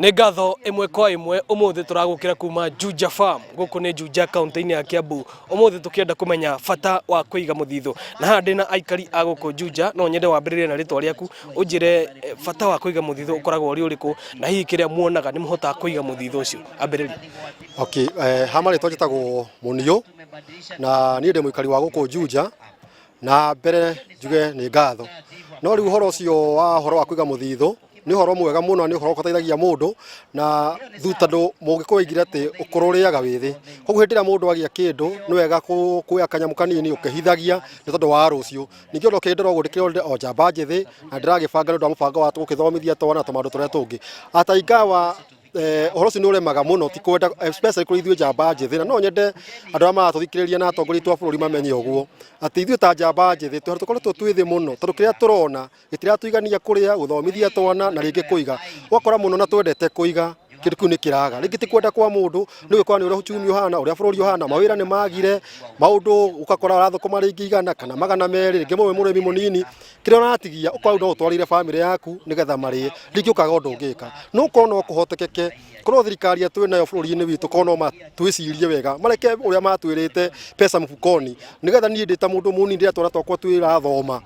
Nĩ ngatho ĩmwe kwa ĩmwe ũmũthĩ tũragũkĩra kuma Juja Farm gũkũ nĩ Juja kaunti-inĩ ya Kiambu. Ũmũthĩ tũkĩenda kũmenya bata wa kũiga mũthithũ, na haha ndĩna aikari a gũkũ Juja. No nyende wambĩrĩrie na rĩtwa rĩaku, ũnjĩre bata wa kũiga mũthithũ ũkoragwo ũrĩ ũrĩkũ, na hihi kĩrĩa muonaga nĩ mũhotaga kũiga mũthithũ ũcio. Ambĩrĩria. Okay, ha marĩtwa njĩtagwo Mũniũ na niĩ ndĩ mũikari wa gũkũ Juja na mbere njuge nĩ ngatho. No rĩu ũhoro ũcio wa ũhoro wa kũiga mũthithũ nĩ ũhoro mwega mũno, nĩ ũhoro ũteithagia mũndũ na tondũ mũgĩkũyũ oigire atĩ ũkũrũ ũrĩaga wĩthĩ. Koguo hĩndĩ ĩrĩa mũndũ agĩa kĩndũ nĩ wega kuoya kanyamũ kanini ũkĩhithagia nĩ tondũ wa rũciũ. Ningĩ ona ũkĩndora ũguo ndĩkĩrorire o njamba njĩthĩ na ndĩragĩbanga nĩ ũndũ wa mũbango wa gũkĩthomithia twana na tũmaũndũ tũrĩa tũngĩ. Ata ingawa ũhoro ũcio nĩ ũremaga mũno ti kwenda, especially kũrĩ ithuĩ njamba njĩthĩ, na no nyende andũ arĩa maratũthikĩrĩria na atongoria aitũ a bũrũri mamenye ũguo atĩ ithuĩ ta njamba njĩthĩ tũkoretwo twĩ thĩ mũno tondũ kĩrĩa tũrona gĩtiratũigania kũrĩa, gũthomithia twana na rĩngĩ kũiga. Ũgakora mũno na twendete kũiga kĩndũ kĩu nĩ kĩraga. Rĩngĩ ti kwenda kwa mũndũ, nĩ ũgĩkora nĩ ũrĩa uchumi ũhana, ũrĩa bũrũri ũhana, mawĩra nĩ magire, maũndũ ũgakora ũrathũkũma rĩngĩ 100 kana 200, rĩngĩ wĩ mũrĩmi mũnini, kĩrĩa ũratigia ũkauga no ũtwarĩre bamĩrĩ yaku nĩgetha marĩe, rĩngĩ ũkaga ũndũ ũngĩka. No korwo no kũhotekeke, korwo thirikari ĩrĩa twĩ nayo bũrũri-inĩ witũ korwo no matwĩcirie wega, mareke ũrĩa matwĩrĩte pesa mfukoni, nĩgetha niĩ ndĩ ta mũndũ mũnini rĩrĩa twana twakwa twĩrathoma,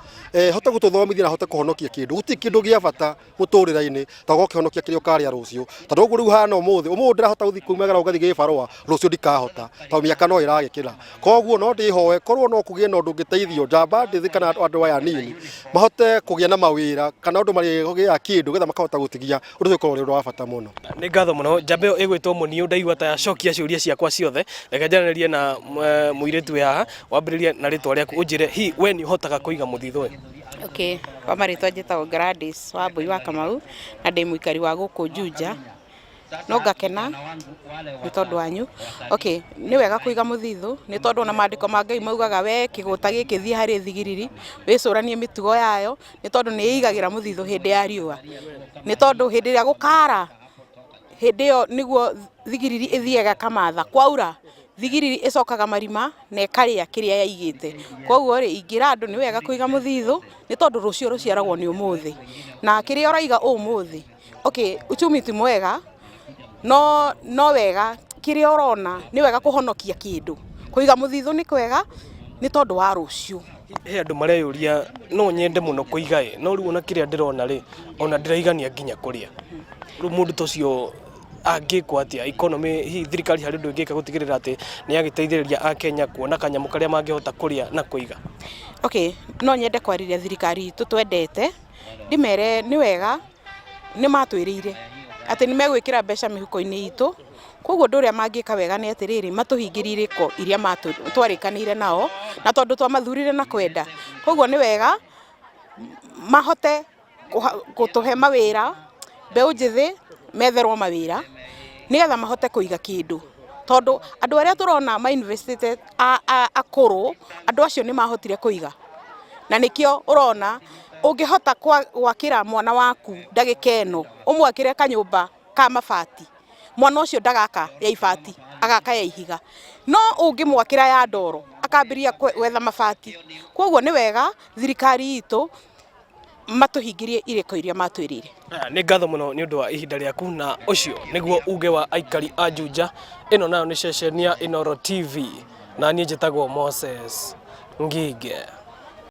hote gũtũthomithia na hote kũhonokia kĩndũ. Gũtirĩ kĩndũ gĩa bata mũtũrĩre-inĩ ta gũkorwo ũkĩhonokia kĩrĩa ũkarĩa rũciũ. Tondũ ũguo rĩu hana ũmũthĩ, ũmũthĩ ndĩrahota gũthiĩ kumagara ũgathiĩ gĩbarũa, rũciũ ndikahota tondũ mĩaka no ĩragĩkĩra. Koguo no ndĩhoe korwo no kũgĩe na ũndũ ũngĩteithio njamba njĩthĩ kana andũ aya anini mahote kũgĩa na mawĩra kana ũndũ marĩgĩa kĩndũ getha makahota gũtigia, ũndũ ũcio ũkorwo ũrĩ ũndũ wa bata mũno. Nĩ ngatho mũno. Njamba ĩyo ĩgwĩtwo Mũniũ ndaigua ta yacokia ciũria ciakwa ciothe. Reke njaranĩrie na mũirĩtu wĩ haha, wambĩrĩrie na rĩtwa rĩaku ũnjĩre hihi we nĩ ũhotaga kũiga mũthithũ ĩ? Okay, kwa marĩtwa njĩtagwo Gladys Wambui wa Kamau na ndĩ mũikari wa gũkũ Juja. No ngakena nĩ tondũ wanyu. Okay, nĩ wega kũiga mũthithũ nĩ tondũ ona maandĩko ma Ngai maugaga we kĩgũta gĩkĩ thiĩ harĩ thigiriri wĩcũranie mĩtugo yayo nĩ tondũ nĩ ĩigagĩra mũthithũ hĩndĩ ya riũa. Nĩ tondũ hĩndĩ ĩrĩa gũkara hĩndĩ ĩyo nĩguo thigiriri ĩthiaga ĩkamatha, kwaura thigiriri ĩcokaga marima na ĩkarĩa kĩrĩa yaigĩte. Koguo rĩ, ingĩra andũ nĩ wega kũiga mũthithũ nĩ tondũ rũciũ rũciaragwo nĩ ũmũthĩ. Na kĩrĩa ũraiga ũmũthĩ, okay uchumi ti mwega no no wega kĩrĩa ũrona nĩ wega kũhonokia kĩndũ. Kũiga mũthithũ nĩ kwega nĩ tondũ wa rũciũ. He andũ mareyũria no nyende mũno kũiga ĩ, no rĩu ona kĩrĩa ndĩrona rĩ, ona ndĩraigania nginya kũrĩa. Rĩu mũndũ ta ũcio angĩkwo atĩa? Economy, hihi thirikari harĩ ũndũ ĩngĩka gũtigĩrĩra atĩ nĩ yagĩteithĩrĩria Akenya kuona kanyamũ karĩa mangĩhota kũrĩa na kũiga? Okay, no nyende kwarĩria thirikari itũ twendete, ndĩmere nĩ wega nĩ matwĩrĩire atĩ nĩ megwĩkĩra mbeca mĩhuko-inĩ itũ, koguo ũndũ ũrĩa mangĩka wega nĩ atĩrĩrĩ, matũhingĩrie irĩko iria twarĩkanĩire nao, na tondũ twamathurire na kwenda, koguo nĩ wega mahote gũtũhe mawĩra, mbeũ njĩthĩ metherwo mawĩra, nĩgetha mahote kũiga kĩndũ. Tondũ andũ arĩa tũrona ma invest ĩte akũrũ, andũ acio nĩ mahotire kũiga. Na nĩkĩo ũrona ũngĩhota gwakĩra mwana waku ndagĩka ĩno, ũmwakĩre kanyũmba ka mabati, mwana ũcio ndagaka ya ibati, agaka ya ihiga. No ũngĩmwakĩra ya ndoro, akambĩrĩria gwetha mabati. Koguo nĩ wega thirikari itũ matũhingĩrie irĩko iria matwĩrĩire. Nĩ ngatho mũno nĩ ũndũ wa ihinda rĩaku, na ũcio nĩguo uge wa aikari a Juja. Ĩno nayo nĩ ceceni ya Inooro TV na niĩ njĩtagwo Moses Ngige.